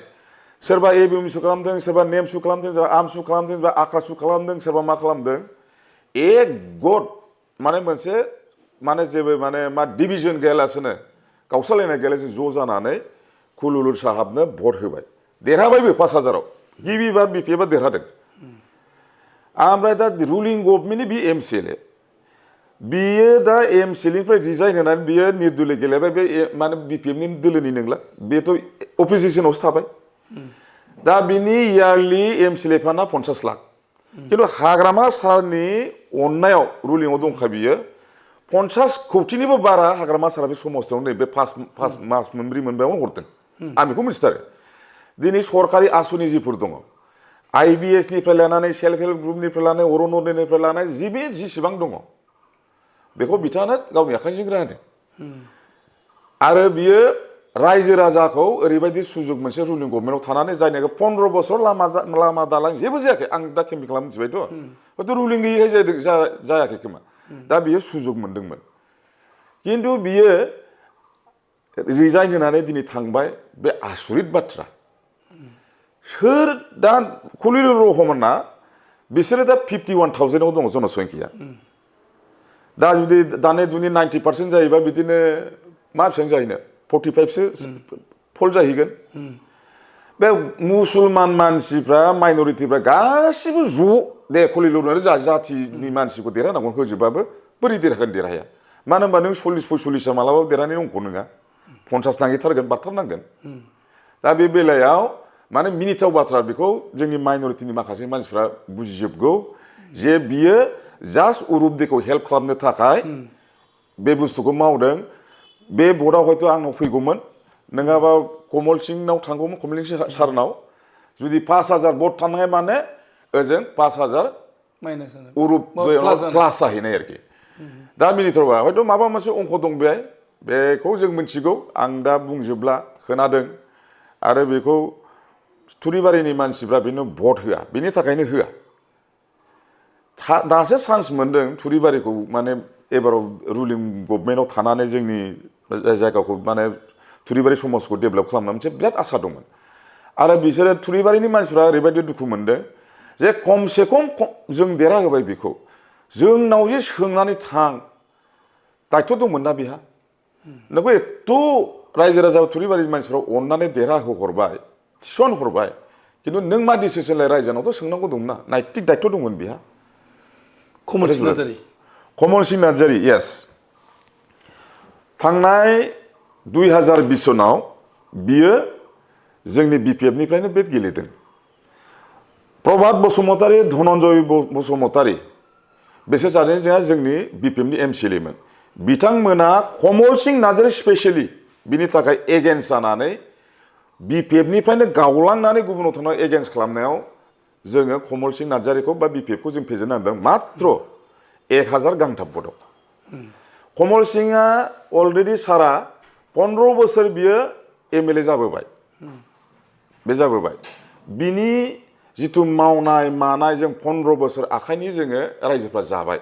सोरबा एबिएमसु खालामदों सोरबा नेमसु खालामदों सोरबा आमसु खालामदों सोरबा आख्रासु खालामदों सोरबा मा खालामदों एक गट माने मोनसे माने जेबो माने मा डिभिजन गैयालासेनो गावस्रालायनाय गैयालासे ज' जानानै खलिलुर साहाबनो भट होबाय देरहाबायबो 5000आव गिबिबार बिपिएफआ देरहादों ओमफ्राय दा रुलिं गभर्नमेन्टनि बे एमसिएलए बियो दा एमसिएलएनिफ्राय रिजाइन होनानै बियो निर्दलीय गेलेबाय बे माने बिपिएफनि दोलोनि नंला बेथ' अपोजिसनावसो थाबाय दा बिनि इयारलि एमसिएलए फान्डआ 50 लाख खिन्थु हाग्रामा सारनि अननायाव रुलिंआव दंखा बियो 50 कौटिनिबो बारा हाग्रामा सारा बे समस्थियाव नैबे फास मास मोनब्रै मोनबायावनो हरदों आं बेखौ मिथिथारो दिनै सरकारि आसनि जिफोर दङ आइबिएसनिफ्राय लानानै सेल्फ हेल्प ग्रुपनिफ्राय लानानै अरुण'दयनिफ्राय लानानै जेसेबां दङ बेखौ बिथाङानो गावनि आखाइजों होदों आरो बियो रायजो राजाखौ ओरैबायदि सुजुग मोनसे रुलिं गभर्नमेन्टआव थानानै जायनाखि 15 बोसोर लामा दालां जेबो जायाखै आं दा केम्पेइन खालामनो मिथिबायथ' हयथ' रुलिं गैयैखाय जायाखै खोमा दा बियो सुजुग मोनदोंमोन खिन्थु बियो रिजाइन होनानै दिनै थांबाय बे आसरित बाथ्रा सोर दा खलिलुर रहमाना बिसोरो दा 51,000आव दङ जनसंख्या दा जुदि दानि दुनि 90% जायोबा बिदिनो मा बेसेबां जाहैनो 45सो फल जाहैगोन बे मुसलमान मानसिफ्रा माइनरिटिफ्रा गासिबो ज' दे खलिलुर जाथिनि मानसिखौ देरहानांगौ होजोबबाबो बोरै देरहाया मानो होनबा नों 40-45 मालाबाबो देरहानायनि अंख नङा 50 नांहैथारगोन बारथारनांगोन दा बे बेलायाव माने मिनिथाव बाथ्रा बेखौ जोंनि माइनरिटिनि माखासे मानसिफ्रा बुजिजोबगौ जे बियो जास्ट उरुपदेखौ हेल्प खालामनो थाखाय बे बुस्थुखौ मावदों बे भटआव हयथ' आंनाव फैगौमोन नङाबा कमल सिंनाव थांगौमोन कमल सिं सारनाव जुदि 5000 भट थांनाय माने ओजों 5000 उरुप प्लास जाहैनाय आरोखि दा मिनिथावा हयथ' माबा मोनसे अंक दं बेखौ जों मिथिगौ आं दा बुंजोबला खोनादों आरो बेखौ थुरिबारिनि मानसिफ्रा बेनो भट होआ बेनि थाखायनो होआ दासो चान्स मोनदों थुरिबारिखौ माने एबाराव रुलिं गभर्नमेन्टआव थानानै जोंनि जायगाखौ माने थुरिबारि समाजखौ डेभेलप खालामनो मोनसे बिराद आसा दंमोन आरो बिसोरो थुरिबारिनि मानसिफ्रा ओरैबायदि दुखु मोनदों जे खमसे खम जों देरहाहोबाय बेखौ जोंनाव जे सोंनानै थां दायथ' दंमोन ना बेहा नोंखौ एथ' रायजो राजा थुरिबारि मानसिफ्रा अननानै देरहा होहरबाय थिसन हरबाय खिन्थु नों मा डिसिसन लाय रायजोनावथ' सोंनांगौ दंना नाइतिक दायित्व दंमोन बिहा कमल सिंह नार्जारि कमल सिंह नार्जारि येस थांनाय 2020 सनाव बियो जोंनि बिपिएफनिफ्रायनो बेट गेलेदों प्रभात बसुमतारी धनन्जय बसुमतारी बिसोर सानै जोंनि बिपिएफनि एमसिएलएमोन बिथांमोना कमल सिंह नार्जारि स्पेशली बिनि थाखाय एगेन्स्ट जानानै बिपिएफनिफ्रायनो गावलांनानै गुबुनाव थांनानै एगेन्स्ट खालामनायाव जोङो कमल सिंह नार्जारिखौ बा बिपिएफखौ जों फेजेननो हादों मात्र 1000 गांथाम भटआव कमल सिंहआ अलरेडि सारा 15 बोसोर बियो एमएलए जाबोबाय बे जाबोबाय बिनि जिथु मावनाय मानाय जों 15 बोसोर आखाइनि जोङो रायजोफ्रा जाबाय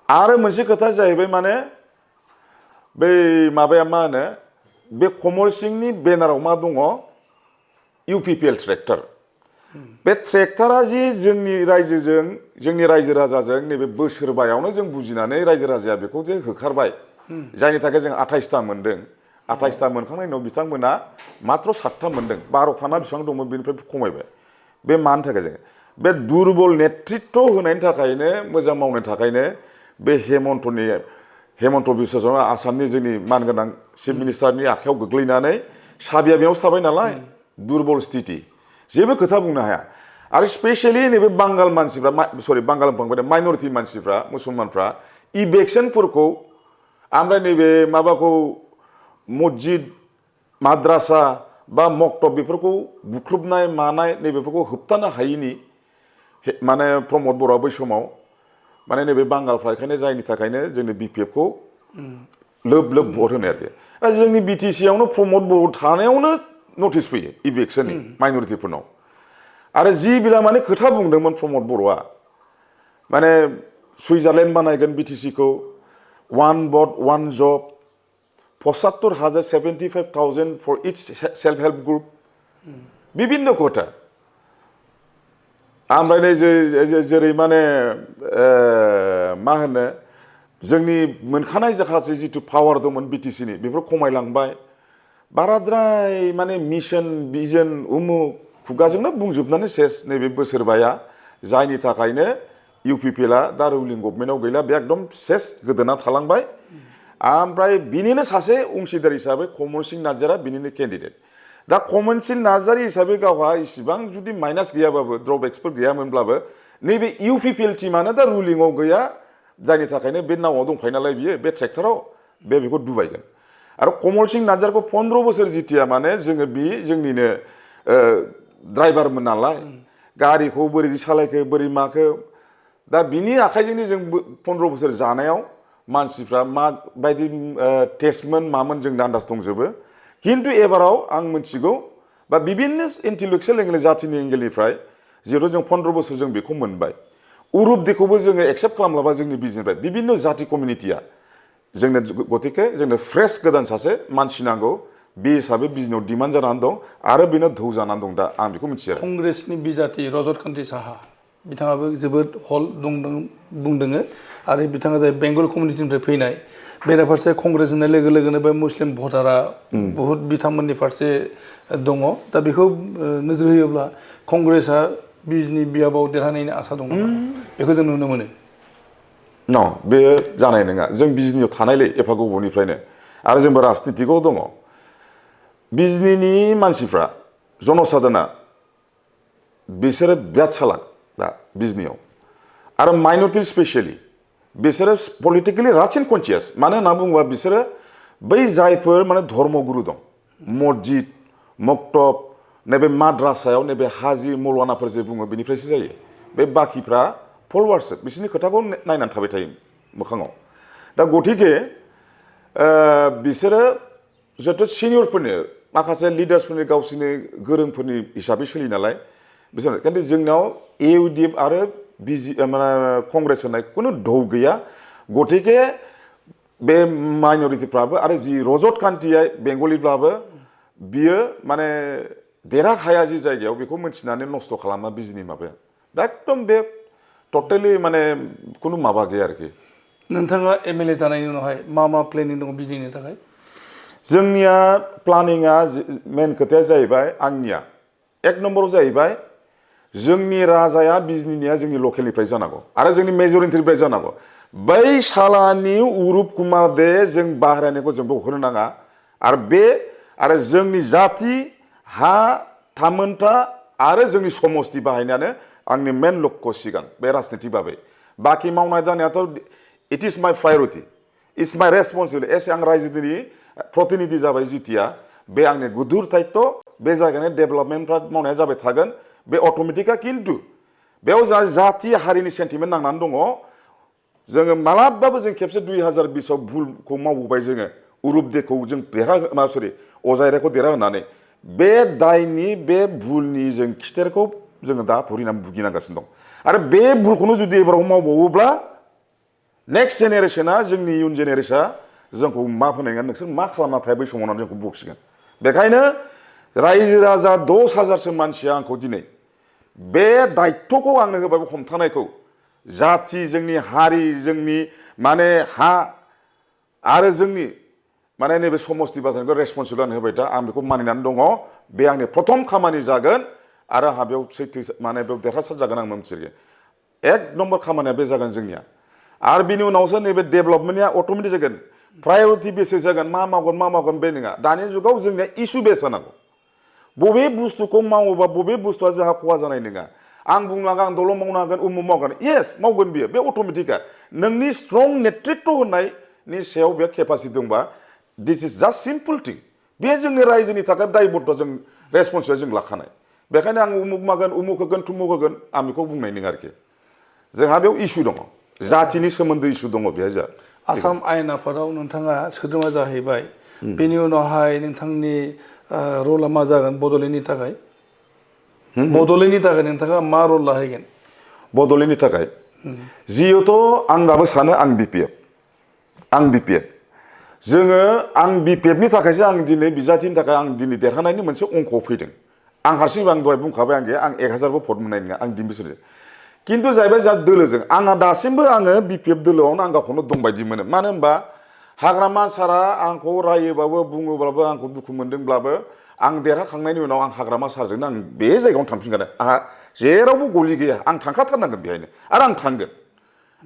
आरो मोनसे खोथा जाहैबाय माने बै माबाया मा होनो बे कमल सिंहनि बेनाराव मा दङ इउपिपिएल ट्रेक्टर बे ट्रेक्टरा जि जोंनि रायजोजों जोंनि रायजो राजाजों नैबे बोसोरबायावनो जों बुजिनानै रायजो राजाया बेखौ जे होखारबाय जायनि थाखाय जों 28टा मोनदों 28टा मोनखांनायनि उनाव बिथांमोना मात्र 7टा मोनदों 12था बेसेबां दंमोन बेनिफ्राय खमायबाय बे मानि थाखाय जों बे दुरबल नेतृत्व होनायनि थाखायनो मोजां मावनायनि थाखायनो बे हेमन्त बिश्व आसामनि जोंनि मानगोनां चिफ मिनिस्टारनि आखायाव गोग्लैनानै साबिया बेयावसो थाबाय नालाय दुरबल स्थिति जेबो खोथा बुंनो हाया आरो स्पेशली नैबे बांगाल मानसिफ्रा सरि बांगाल माइनरिटि मानसिफ्रा मुसलमानफ्रा इलेक्शनफोरखौ ओमफ्राय नैबे माबाखौ मस्जिद माद्रासा बा मक्तब बेफोरखौ बुख्रुबनाय मानाय नैबेफोरखौ होबथानो हायिनि माने प्रमद बर'आ बै समाव माने नैबे बांगालफ्रा बेखायनो जायनि थाखायनो जोंनि बिपिएफखौ लोब लोब भट होनाय आरोखि जोंनि बिटिसि आवनो प्रमद बर' थानायावनो नटिस फैयो इलेक्शननि माइनरिटिफोरनाव आरो जि बिला माने खोथा बुंदोंमोन प्रमद बर'आ माने सुइजारलेण्ड बानायगोन बिटिसिखौ 1 vote 1 job 75,000 for each self help group বিভিন্ন কথা ओमफ्राय जेरै माने मा होनो जोंनि मोनखानाय जाखासे जिथु पावार दंमोन बिटिसिनि बेफोर खमायलांबाय बाराद्राय माने मिशन भिजन उमुक खुगाजोंनो बुंजोबनानै सेस नैबे बोसोरबाया जायनि थाखायनो इउपिपिएलआ दा रुलिं गभर्नमेन्टआव गैला बे एकदम सेस गोदोना थालांबाय ओमफ्राय बिनिनो सासे अंशीदार हिसाबै कमल सिंह नार्जारिया बिनिनो केन्डिडेट दा कमल सिंह नार्जारि हिसाबै गावहा इसिबां जुदि माइनास गैयाबाबो ड्रबेक्सफोर गैयामोनब्लाबो नैबे इउपिपिएल टीमानो दा रुलिंआव गैया जायनि थाखायनो बे नावआव दंखायो नालाय बियो बे ट्रेक्टराव बेखौ डुबायगोन आरो कमल सिंह नार्जारिखौ 15 बोसोर जितिया माने जोङो बि जोंनिनो ड्राइभारमोन नालाय गारिखौ बोरै सालायखो बोरै माखो दा बिनि आखाइजोंनो जों 15 बोसोर जानायाव मानसिफ्रा मा बायदि टेस्टमोन मामोन जों आन्दाज दंजोबो किन्तु एबाराव आं मिथिगौ बा बिभिन्न इन्टेलेक्चुयेल एंगेल जातिनि एंगेलनिफ्राय जिहेतु जों 15 बोसोर जों बेखौ मोनबाय उरुप दिखौबो जोङो एक्सेप्ट खालामलाबा जोंनि बिजनेसनिफ्राय बिभिन्न जाति कमिउनिटिया जोंनो गतिके जोंनो फ्रेश गोदान सासे मानसि नांगौ बे हिसाबै बिजनेसआव डिमान्ड जानानै दं आरो बेनो धौ जानानै दं दा आं बेखौ मिथियो कंग्रेसनि बिजाथि रजत कान्ति साहा बिथाङाबो जोबोद हल बुंदोङो आरो बिथाङा जाय बेंगल कमिउनिटिनिफ्राय फैनाय बेराफारसे कंग्रेस होननाय लोगो लोगोनो बे मुस्लिम भटारा बुहुत बिथांमोननि फारसे दङ दा बेखौ नोजोर होयोब्ला कंग्रेसआ बिजनि बियाबाव देरहानायनि आसा दं बेखौ जों नुनो मोनो न बे जानाय नङा जों बिजनियाव थानायलै एफा गोबावनिफ्रायनो आरो जोंबो राजनितिकआव दङ बिजनिनि मानसिफ्रा जनसाधारना बिसोरो बिराद सालाक दा बिजनियाव आरो माइनरिटि स्पेसियेलि बिसोरो पलिटिकेलि रासिन कन्सियास मानो होनना बुङोबा बिसोरो बै जायफोर माने धर्मगुरु दं मस्जिद मक्तब नैबे माद्रासायाव नैबे हाजि मौलानाफोर जे बुङो बेनिफ्रायसो जायो बे बाखिफ्रा फल'वार्ससो बिसोरनि खोथाखौ नायनानै थाबाय थायो मोखाङाव दा गतिके बिसोरो जिहेतु सिनियरफोरनि माखासे लिडार्सफोरनि गावसोरनि गोरोंफोरनि हिसाबै सोलियो नालाय बिसोर खिन्थु जोंनाव एइउडिएफ आरो माने कंग्रेस होननाय खुनु ढौ गैया गतिके बे माइनरिटिफ्राबो आरो जि रजत कान्तिया बेंगलिब्लाबो बियो माने देरहाखाया जि जायगायाव बेखौ मिथिनानै नस्थ' खालामा बिजनि माबाया दा एकदम बे टटेलि माने खुनु माबा गैया आरोखि नोंथाङा एमएलए जानायनि उनावहाय मा प्लेनिं दङ बिजनेसनि थाखाय जोंनिया प्लानिंआ मेन खोथाया जाहैबाय आंनिया एक नम्बराव जाहैबाय जोंनि राजाया बिजनेसनिया जोंनि लकेलनिफ्राय जानांगौ आरो जोंनि मेजरिटिनिफ्राय जानांगौ बै सालानि उरुप कुमार दे जों बाहेरानिखौ जों होनो नाङा आरो जोंनि जाति हा थामोनथा आरो जोंनि समस्ति बाहायनायानो आंनि मेन लक्ष्य सिगां बे राजनिति बाबै बाखि मावनाय दांनायाथ' इट इज माय प्रायरिटि इट्स माय रेसपन्सिबिलिटि एसे आं रायजोनि प्रतिनिधि जाबाय जितिया बे आंनि गुदुर दायित्व बे जायगानि डेभेलपमेन्टफ्रा मावनाया जाबाय थागोन बे अट'मेटिकआ किन्तु बेयाव जा जाति हारिनि सेन्टिमेन्ट नांनानै दङ जोङो मालाबाबो जों खेबसे 2020आव भुलखौ मावबोबाय जोङो उरुप देखौ जों अजायराखौ देरहाहोनानै बे दायनि बे भुलनि जों खिथेरखौ जोङो दा भुगिनानै भुगिनांगासिनो दं आरो बे भुलखौनो जुदि एबाराव मावबावोब्ला नेक्स्ट जेनेरेशना जोंनि इयुन जेनेरेशना जोंखौ मा फोनांगोन नोंसोर मा खालामना थाया बै समावनो जोंखौ बखिगोन बेखायनो रायजो राजा 10,000सो मानसिया आंखौ दिनै बे दायित्वखौ आंनो होबाय हमथानायखौ जाति जोंनि हारि जोंनि माने हा आरो जोंनि माने नैबे समस्ति बाजारखौ रेसपन्सिबल आंनो होबाय दा आं बेखौ मानिनानै दङ बे आंनि प्रथम खामानि जागोन आरो आंहा बेयाव सैथो माने बेयाव देरहासार जागोन आं मोनथियो एक नम्बर खामानिया बे जागोन जोंनिया आरो बिनि उनावसो नैबे डेभेलपमेन्टआ अट'मेटिक जागोन प्रायरिटि बेसिस जागोन मा मावगोन बे नङा दानि जुगाव जोंनिया इस्यु बेस जानांगौ बबे बुस्थुखौ मावोबा बबे बुस्थुआ जोंहा खहा जानाय नङा आं बुंनो हागोन आं दल' मावनो हागोन उमुक मावगोन येस मावगोन बियो बे अट'मेटिकआ नोंनि स्ट्रं नेतृत्व होनायनि सायाव बे केपासिटि दंबा दिस इज जास्ट सिम्पोल थिं बे जोंनि रायजोनि थाखाय दायबद्ध जों रेसपन्सिबिलिटि जों लाखानाय बेखायनो आं उमुक मावगोन उमुक होगोन थुमुक होगोन आं बेखौ बुंनाय नङा आरोखि जोंहा बेयाव इस्यु दङ जातिनि सोमोन्दै इस्यु दङ बेहाय जा आसाम आयेन आफादाव नोंथाङा सोद्रोमा जाहैबाय बेनि उनावहाय नोंथांनि रला मा जागोन बड'लेण्डनि थाखाय नोंथाङा मा रल लाहैगोन बड'लेण्डनि थाखाय जिहेथु आं दाबो सानो आं बिपिएफ जोङो आं बिपिएफनि थाखायसो आं दिनै बिजाथिनि थाखाय आं दिनै देरहानायनि मोनसे अंकआव फैदों आं हारसिं आं दहाय बुंखाबाय आं 1000बो भट मोननाय नङा आं दिनै बिसोर किन्तु जाहैबाय जा दोलोजों आंहा दासिमबो आङो बिपिएफ दोलोआवनो आं गावखौनो दं बायदि मोनो मानो होनबा हाग्रामा सारा आंखौ रायोबाबो बुङोब्लाबो आंखौ दुखु मोनदोंब्लाबो आं देरहाखांनायनि उनाव आं हाग्रामा सारजोंनो आं बे जायगायावनो थांफिनगोन आंहा जेरावबो गलि गैया आं थांखाथारनांगोन बेहायनो आरो आं थांगोन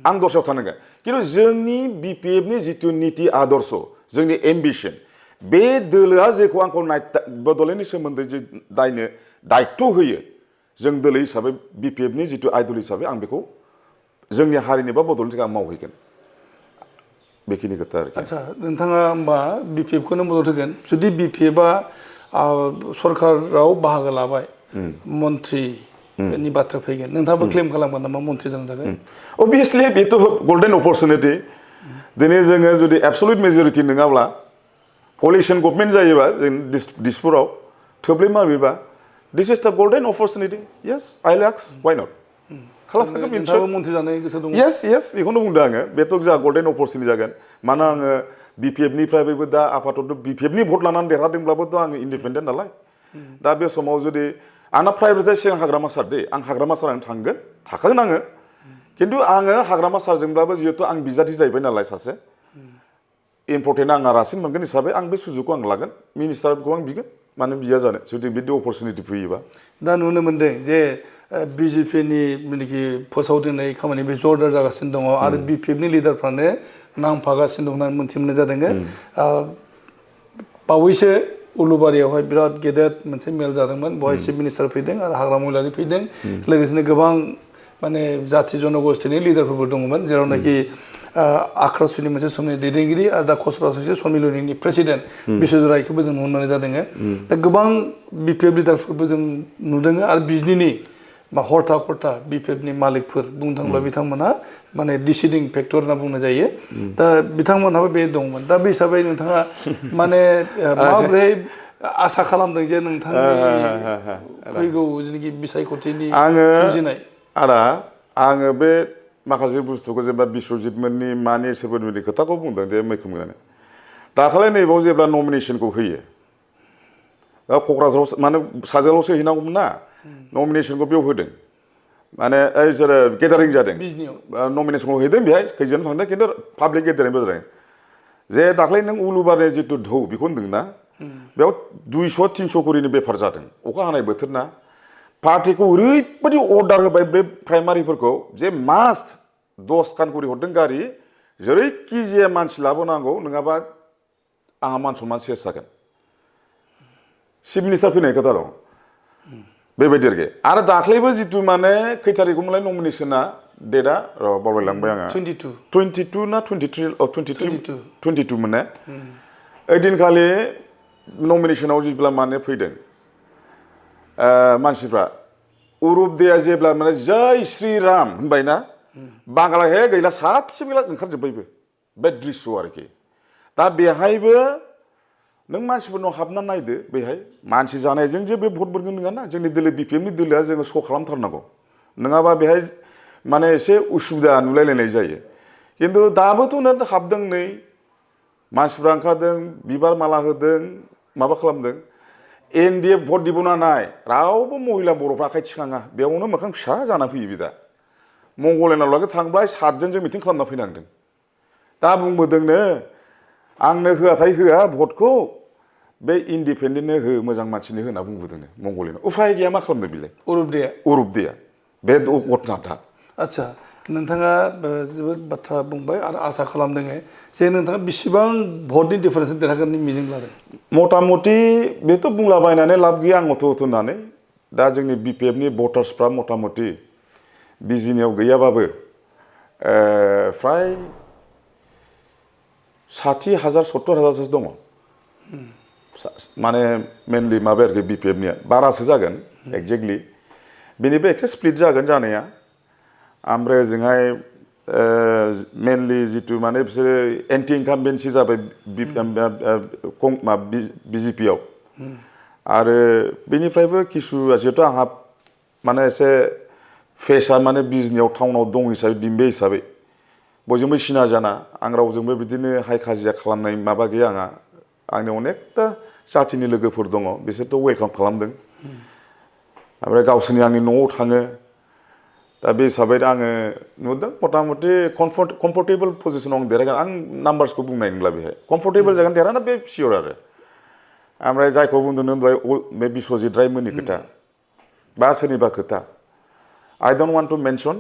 आं दस्रायाव थांनांगोन किन्तु जोंनि बिपिएफनि जिथु निति आदर्श जोंनि एम्बिसन बे दोलोआ जेखौ आंखौ बड'लेण्डनि सोमोन्दै जे दायित्व होयो जों दोलो हिसाबै बिपिएफनि जिथु आइडल हिसाबै आं बेखौ जोंनि हारिनि बा बड'लेण्डनि थाखाय आं मावहैगोन बेखिनि खोथा आरोखि आच्छा नोंथाङा होमबा बिपिएफखौनो मदद होगोन जुदि बिपिएफआ सरकाराव बाहागो लाबाय मन्थ्रिनि बाथ्रा फैगोन नोंथाङाबो क्लेम खालामगोन नामा मन्थ्रि जानो थाखाय अभियासलि बेथ' गल्डेन अपरचुनिटि दिनै जोङो जुदि एबसलुट मेजरिटि नङाब्ला कलिसन गभर्नमेन्ट जायोबा जों दिसपुराव थोब्ले माब्लेबा दिस इज द गल्डेन अपरचुनिटि येस आइ लाक्स वाइ नट खालामनांगोन नोंथाङाबो मन्थ्रि जानाय गोसो दङ येस बेखौनो बुंदों आङो बेथ' जोंहा गल्डेन अपरचुनिटि जागोन मानो आङो बिपिएफनिफ्रायबो दा आफादत बिपिएफनि भट लानानै देरहादोंब्लाबोथ' आङो इन्डिपेन्डेन्ट नालाय दा बे समाव जुदि आंना प्राइभेटाइज सिगां हाग्रामा सार दे आं हाग्रामा सारानो थाखागोन आङो किन्तु आङो हाग्रामा सारजोंब्लाबो जिहेतु आं बिजाथि जाहैबाय नालाय सासे इम्पर्टेन्ट आंहा रासिन मोनगोन हिसाबै आं बे सुजुगखौ आं लागोन मिनिस्टारखौ आं बिगोन मानो बिया जानो जुदि बिदि अपरचुनिटि फैयोबा दा नुनो मोन्दों जे बिजेपिनि मानेकि फोसावदिंनाय खामानि बे जरदार जागासिनो दङ आरो बिपिएफनि लिडारफ्रानो नांफागासिनो दं होननानै मोनथि मोननाय जादों बावैसो उलुबारियावहाय बिराद गेदेर मोनसे मेल जादोंमोन बेवहाय चिफ मिनिस्टार फैदों आरो हाग्रा महिलारि फैदों लोगोसेनो गोबां माने जाथि जनगोष्ठीनि लिडारफोरबो दङमोन जेरावनाखि आख्रासुनि मोनसे समनि दैदेनगिरि आरो दा खसरा ससे सम्मिलननि प्रेसिडेन्ट बिश्वजित रायखौबो जों नुनो मोननाय जादों दा गोबां बिपिएफ लिडारफोरबो जों नुदों आरो बिजनिनि बा हर्ता कर्ता बिपिएफनि मालिकफोर बुंनो थाङोब्ला बिथांमोनहा माने डिसिडिं फेक्टर होनना बुंनाय जायो दा बिथांमोनहाबो बे दंमोन दा बे हिसाबै नोंथाङा माने माबोरै आसा खालामदों जे नोंथांनि फैगौ जेनाखि बिसायख'थिनि जुजिनाय आङो बे माखासे बुस्थुखौ जेनेबा बिश्वजितमोननि मानि सोरबोनि खोथाखौ बुंदों जे मैखोमानो दाखालि नैबाव जेब्ला नमिनेसनखौ होयो क'क्राझाराव माने साजालावसो हैनांगौमोन ना नमिनेसनखौ बेयाव होदों माने ओइ जेरै गेदारिं जादों बिजनियाव नमिनेसनखौ हैदों बेहाय खैजोन थांदों खिन्थु पाब्लिक गेदारिंबो जादों जे दाख्लै नों उलुबारि जितु ढौ बेखौ होनदोंना बेयाव 200-300 करिनि बेफार जादों अखा हानाय बोथोर ना पार्टिखौ ओरैबायदि अर्डार होबाय बे प्राइमारिफोरखौ जे मास्ट 10 खान करि हरदों गारि जेरैखि जाया मानसि लाबोनांगौ नङाबा आंहा मान सन्मान सेस जागोन चिफ मिनिस्टार फैनाय खोथा दं बेबायदि आरो दाख्लैबो जितु माने खै तारिखआवमोनलाय नमिनेसना डेटआ र' बावलायलांबाय आङो 22 ना 22 मोनने ओइदिनखालि नमिनेसनाव जेब्ला माने फैदों मानसिफ्रा उरुपदेया जेब्ला माने जय श्री राम होनबाय ना बांगाला हे गैला सासे गैला ओंखारजोब्बायबो बे दृश्य आरोखि दा बेहायबो नों मानसिफोरनाव हाबना नायदो बेहाय मानसि जानायजों जे बे भट मोनगोन नङा ना जोंनि दोलो बिपिएमनि दोलोआ जोङो श' खालामथारनांगौ नङाबा बेहाय माने एसे उसुबिदा नुलायलायनाय जायो खिन्थु दाबोथ' नों हाबदों नै मानसिफ्रा ओंखारदों बिबार माला होदों माबा खालामदों एनडिए भट दिबना नाय रावबो महिला बर'फ्रा आखाइ थिखाङा बेयावनो मोखां फिसा जाना फैयो बे दा मंगलयानाव लागै थांबाय 7 जनजों मिटिं खालामना फैनांदों दा बुंबोदोंनो आंनो होआथाय होआ भटखौ बे इन्डिपेन्डेन्टनो हो मोजां मानसिनो होना बुंबोदोंनो मंगलयानाव उफाय गैया मा खालामनो बिलाय उरुपदेया बे घटनाथा आच्छा नोंथाङा जोबोद बाथ्रा बुंबाय आरो आसा खालामदों जे नोंथाङा बेसेबां भटनि डिफारेन्स देरहागोननि मिजिं लादों मथा मथि बेथ' बुंलाबायनानै लाब गैया आं अथ' होननानै दा जोंनि बिपिएफनि भटार्सफ्रा मथा मथि बिजिनियाव गैयाबाबो फ्राय 60,000 70,000सो दङ माने मेनलि माबा आरोखि बिपिएफनिया बारासो जागोन एक्जेक्टलि बेनिफ्राय एसे स्प्लिट जागोन जानाया ओमफ्राय ओजोंहाय मेनलि जितु माने बिसोरो एन्टि इनकामबेन्सि जाबाय बिजेपियाव आरो बेनिफ्रायबो किसु जिहेतु आंहा माने एसे फेसआ माने बिजनियाव टाउनाव दं हिसाबै दिम्बे हिसाबै बयजोंबो सिना जाना आं रावजोंबो बिदिनो हाय खाजिया खालामनाय माबा गैया आंहा आंनि अनेकथा जाथिनि लोगोफोर दङ बिसोरथ' वेलकाम खालामदों ओमफ्राय गावसोरनि आंनि न'आव थाङो दा बे हिसाबै आङो नुदों मथा मथि कम्फर्टेबल पजिसनाव आं देरहागोन आं नाम्बार्सखौ बुंनाय नंला बेहाय कम्फर्टेबल जागोन देरहाना बे सियर आरो ओमफ्राय जायखौ बुंदों नों दहाय बे बिश्वजित रायमोननि खोथा बा सोरनिबा खोथा I don't want to mention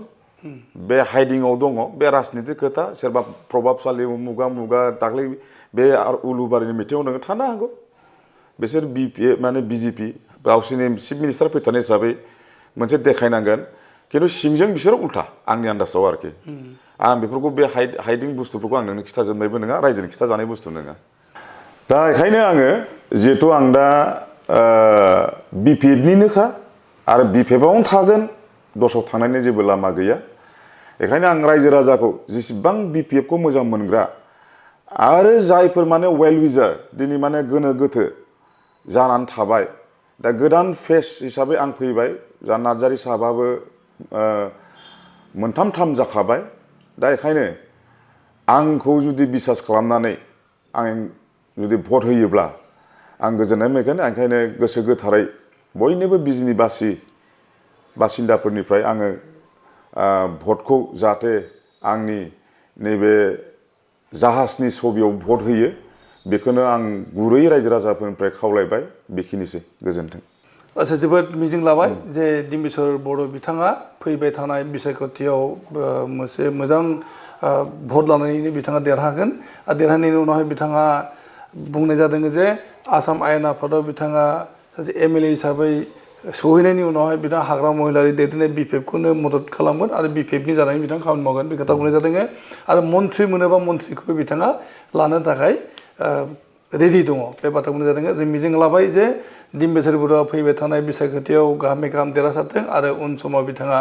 बे हाइडिंआव दङ बे राजनिति खोथा सोरबा प्रभाबशालि मुगा दाख्लै बे उलुबारिनि मिटिङाव नोङो थानो हागौ बिसोर माने बिजेपि गावसोरनि चिफ मिनिस्टार फैथारनाय हिसाबै मोनसे देखायनांगोन खिन्थु सिंजों बिसोरो उल्था आंनि आन्दाजाव आरोखि आं बेफोरखौ बे हाइडिं बुस्थुफोरखौ आं नोंनो खिथाजोबनायबो नङा रायजोनि खिथाजानाय बुस्थु नङा दा बेखायनो आङो जिहेथु आं दा बिपिएफनिनोखा आरो बिपिएफआवनो थागोन दस्रायाव थांनायनि जेबो लामा गैया बेखायनो आं रायजो राजाखौ जेसेबां बिपिएफखौ मोजां मोनग्रा आरो जायफोर माने वेल विजार दिनै माने गोनो गोथो जानानै थाबाय दा गोदान फेस हिसाबै आं फैबाय जा नार्जारि साहाबाबो मोनथाम जाखाबाय दा बेखायनो आंखौ जुदि बिसास खालामनानै आं जुदि भट होयोब्ला आं गोजोननाय मोनगोन ओंखायनो गोसो गोथारै बयनोबो बिजिनि बासिन्दाफोरनिफ्राय आङो भटखौ जाहाथे आंनि नैबे जाहाजनि छबियाव भट होयो बेखौनो आं गुरै रायजो राजाफोरनिफ्राय खावलायबाय बेखिनिसै गोजोन्थों आच्छा जोबोद मिजिं लाबाय जे दिम्बिसर बर' बिथाङा फैबाय थानाय बिसायख'थियाव मोनसे मोजां भट लानानैनो बिथाङा देरहागोन आरो देरहानायनि उनावहाय बिथाङा बुंनाय जादों जे आसाम आयेन आफादाव बिथाङा सासे एमएलए हिसाबै सहैनायनि उनावहाय बिथाङा हाग्रा महिलारि दैदेननाय बिपिएफखौनो मदद खालामगोन आरो बिपिएफनि जानानै बिथाङा खामानि मावगोन बे खोथा बुंनाय जादों आरो मन्थ्रि मोनोबा मन्थ्रिखौबो बिथाङा लानो थाखाय रेडि दङ बे बाथ्रा बुंनाय जादों जों मिजिं लाबाय जे दिम्बिसर बर'आ फैबाय थानाय बिसायख'थियाव गाहामै गाहाम देरहासारथों आरो उन समाव बिथाङा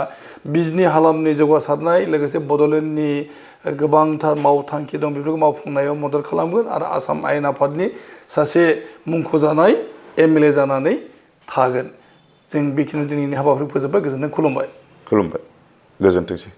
बिजनि हालामनि जौगासारनाय लोगोसे बड'लेण्डनि गोबांथार मावथांखि दं बेफोरखौ मावफुंनायाव मदद खालामगोन आरो आसाम आयेन आफादनि सासे मुंख'जानाय एमएलए जानानै थागोन जों बेखिनि दिनैनि हाबाफारिखौ फोजोबबाय गोजोन्थों खुलुमबाय गोजोन्थोंसै